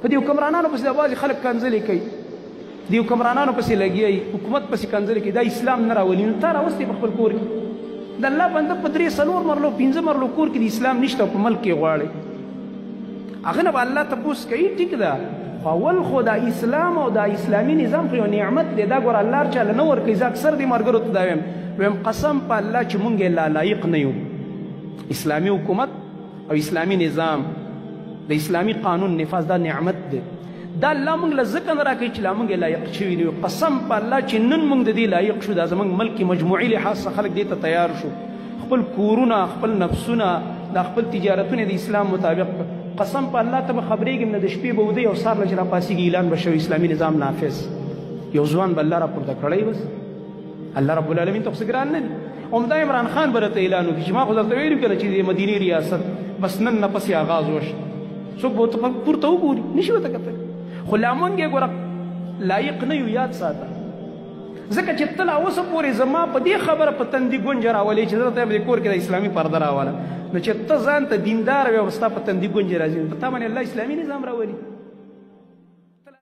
په دې حکمرانانو پسې دا بعضې خلک کنځلې کوي، دې حکمرانانو پسې لګیا وي، حکومت پسې کنځلې کوي، دا اسلام نه راولي. نو تا راوستی په خپل کور کې، د الله بنده په 3 4 مرلو 5 مرلو کور کې د اسلام نشته او په ملک کې غواړي، هغه نه به الله تپوس کوي. ټیک ده، خو اول خو دا اسلام او دا اسلامي نظام خو یو نعمت دی، دا ګوره الله هر چا له نه ورکوي. زه اکثر دې ملګرو ته دا وایم، وایم قسم په الله چې مونږ یې لا لایق نه یو. اسلامي حکومت او اسلامي نظام، د اسلامي قانون نفاذ، دا نعمت دی، دا الله مونږ له ځکه نه راکوي چې لا مونږ یې لایق شوي نه یو. قسم په الله چې نن مونږ د دې لایق شو، دا زمونږ ملک کې مجموعي لحاظ څخه خلک دې ته تیار شو، خپل کورونه، خپل نفسونه، دا خپل تجارتونه د اسلام مطابق. قسم په الله ته به خبرېږم نه، د شپې به وده او سهار له چې راپاڅېږي اعلان به شوی اسلامي نظام نافذ، یو ځوان به الله راپورته کړی. بس الله رب العالمین ته خو څه ګران نه دي. همدا عمران خان به راته اعلان وکړي چې ما خو درته ویلي که نه چې د مدینې ریاست بس نن نه پسې آغاز وشو، څوک به ورته پورته وګوري؟ نشي ورته کتلی. خو لا مونږ یې ګوره لایق نه یو، یاد ساته، ځکه چې ته لا اوسه پورې زما په دې خبره په تندي ګونجه راولې چې زه درته وایم دې کور کې د اسلامي پرده راوله، نو چې ته ځان ته دیندار وې او ستا په تندي ګونجې راځي، په تا باندې الله اسلامي نظام راولي.